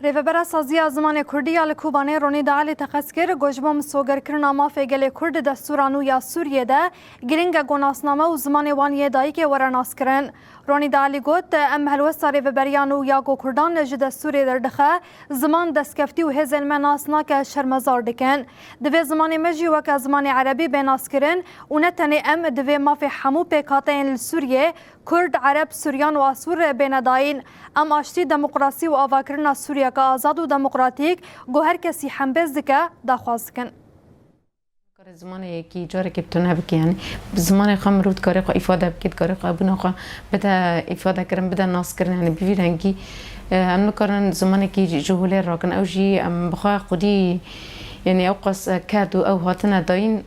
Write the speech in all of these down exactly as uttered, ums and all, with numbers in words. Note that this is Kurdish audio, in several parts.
Rêvebera Saziya Zimanê Kurdî ya li Kobanê Ronî Dealî teqez kir, ku ji bo misogerkirina mafê gelê Kurd di destûra nû ya Sûriyê de giring e ku nasname û zimanê wan yê dayikê were naskirin. Ronî Dealî got, em helwesta rêveberiya nû ya ku Kurdan ji destûrê derdixe, ziman, destkeftî û hêzên me nas nake, şermezar dikin. Divê zimanê me jî weke zimanê erebî bê naskirin û ne tenê em, divê mafê hemû pêkhateyên li Sûriyê, Kurd, Ereb, Suryan û Asûr bêne dayîn. Em aştî, demokrasî û avakirina Sûriyeke azad û demokratîk, ku her kesî hembêz dike, daxwaz dikin. Kare zimanê yekî carekê bi tune bike, yanî bi zimanê xwe mirov dikare xwe îfade bike, dikare xwe hebûna xwe bide îfade kirin, bide nas kirin, yanî bi vî rengî, e, em nikarin zimanekî ji holê rakin. Ew jî em bi xwe xwedî, yanî ew qas, e, ked û ew hatine dayîn.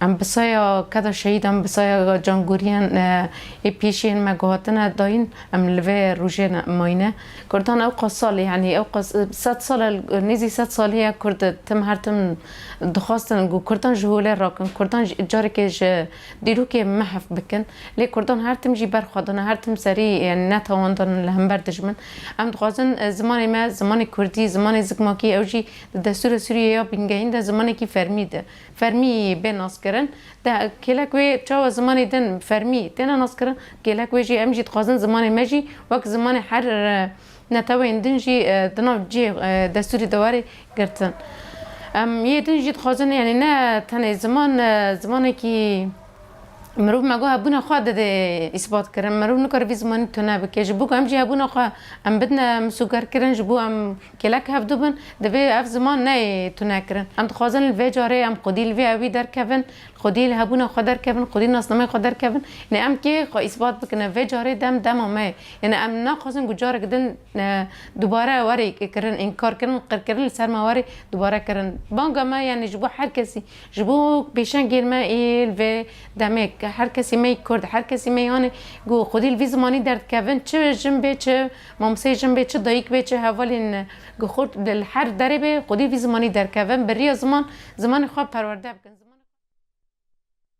Em bi saya keda şehîdan, bi saya cangoriyan, e, ê pêşiyên me ku hatine dayîn, em li vê rojê ne, mayîne. Kurdan ew qas sal, yanî ew qas, e, sed sal e, nêzî sed salî ye Kurd tim her tim dixwastin ku Kurdan ji holê rakin, Kurdan ji, carekê ji dîrokê mehf bikin. Lê Kurdan her tim jî ber xwe dane, her tim serî, yanî netawan dane li hember dijmin. Em dixwazin, e, zimanê me, zimanê Kurdî, zimanê zikmakî, ew jî di destûra Sûriyê ya bingehîn de zimanekî fermî de. Fermî bê naskirin. De kêlek wê çawa zimanê din fermî têne naskirin, kêlek wê jî em jî dixwazin zimanê me jî wek zimanê her, e, neteweyên din jî, e, di nav cihê, e, destûrê de were girtin. Em yê din jî dixwazin, yanî ne tenê ziman, e, zimanekî mirov me got hebûna xwe dide îsbat kirin. Mirov nikare vî zimanî tune bike. Ji bo ku em jî hebûna xwe em bidine misogerkirin, ji bo em kêlek hevdu bin, divê ev ziman neyê tunekirin. Em dixwazin li vê carê em xwedî li vê ewî derkevin, xwedî li hebûna xwe derkevin, xwedî nasnameyê xwe derkevin. Yanî em kê xwe îsbat bikin, vê carê dem dema me ye. Yanî em naxwazin ku carek din, e, dubare were kirin, înkar kirin, qirkirin li ser me were dubare kirin. Banga me, yanî ji bo her kesî, ji bo pêşengên me ê li vê demê, her kesî me yê Kurd, her kesî me yê hanê, ku xwedî li vî zimanî derdikevin, çi jin bê, çi mamoseyê jin bê, çi dayik bê, çi hevalên, ku xurt li her derê bê, xwedî vî zimanî derkevin, bi riya ziman, zimanê xwe perwerde bikin.